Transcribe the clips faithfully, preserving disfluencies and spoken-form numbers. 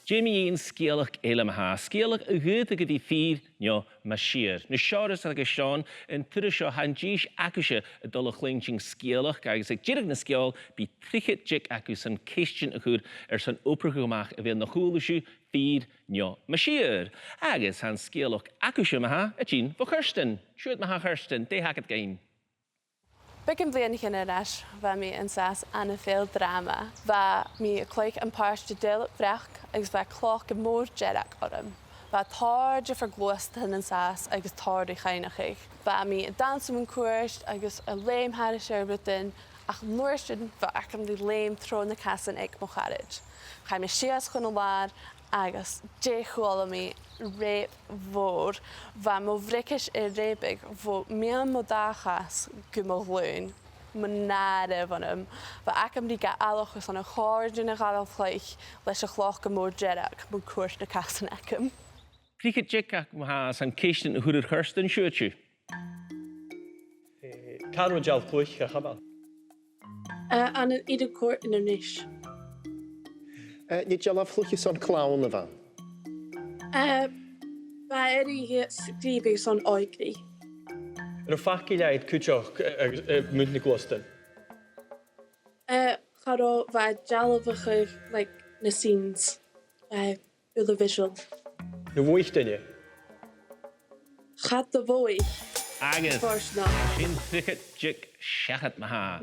Dè mu dheidhinn sgeulachd eile ma-thà, sgeulachd a dh'fhaodadh a bhith fìor no mas fhìor? Nas fheàrr, a Sheonag, an turas seo tha an dithis agaibhse a' dol a chluinntinn sgeulachd agus aig deireadh na sgeòil bidh trithead diog agaibh son ceistean a chur airson obrachadh a-mach a bheil na chuala sibh fìor no mas fhìor. Agus tha an sgeulachd agaibhse ma-thà a' tighinn bho Chuirstean. Siuthad ma-thà, a Chuirstean, dè th' agad dhuinn? Beagan bhliadhnaichean air ais bha mi an sàs ann am fèill dràma. Bha mi a' cluich am pàirt de Dale Breac agus bha cloc mòr dearg orm. Bha tòrr diofar ghluasadan an sàs agus tòrr ri chuimhneachadh. Bha mi a' dannsa mun cuairt agus a' leum thairis air rudan, ach an uair sin bha agam ri leum tro na casan aig mo charaid. Chaidh mi sìos chun an làir agus dè chuala mi? Reap mhòr. Bha mo bhriogais a' reubadh bho mheadhan mo dhà chas gu mo ghlùin. Mo nàire bhuam. Bha agam ri gabhail a-mach airson a' chòrr de na ghabhail a chluich leis a' chloc mòr dearg mun cuairt na casan agam. Trithead diog agaibh ma-thà son ceistean a chur air Chuirstean, siuthad sibh. Eh, càit an deach a' chluich, a Chaimbeul? Eh, ann an Eden Court, Inbhir Nis. Eh, an deach a' chluich son clann a bh' ann? Eh, bha e air a sgrìobhadh son òigridh. An robh facail agad cuideachd, eh, agus, eh, mu na gluasadan? Eh, cha robh, bha e a' dealbhachadh, like, na scenes. Eh, uile visual. An do mhothaich duine? Cha do mhothaich. Agus fortunate. Sin trithead diog seachad ma-thà.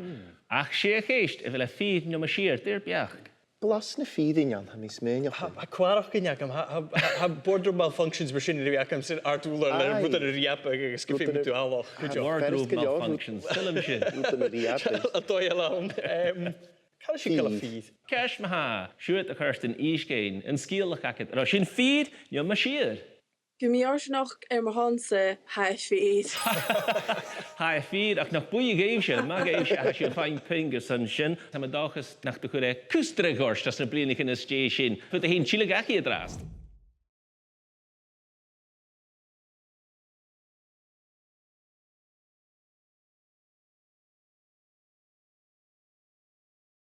Ach 's e a' cheist, a bheil e fìor no mas fhìor, dè ur beachd? Blas na fìrinn ann, tha mi a' smaoineachadh. Tha, tha cuideachadh agam, tha, tha, tha, tha border malfunctions mar sin air a bhith agam san àrd-ùrlar le rudan a' reubadh agus gu feum thu amhail. Wardrobe malfunctions, saoilidh mi sin. Rudan a' reubadh. An dòigh eile ann. Em, Càit a bheil sibh a' dol a-nis? Ceist ma-thà, siuthad, a Chuirstean, innis dhuinn an sgeulachd agad. An robh sin fìor no mas fhìor? Gu mì-fhortanach air mo shon-sa, tha e fìor. Tha e fìor, ach nach buidhe dhuibhse, ma gheibh sibh, tha sibh a' faighinn puing airson sin. Tha mi an dòchas nach do chuir e cus dragh ort anns na bliadhnaichean às dèidh sin. Faodaidh tu fhèin tilleadh dhachaigh an-dràsta.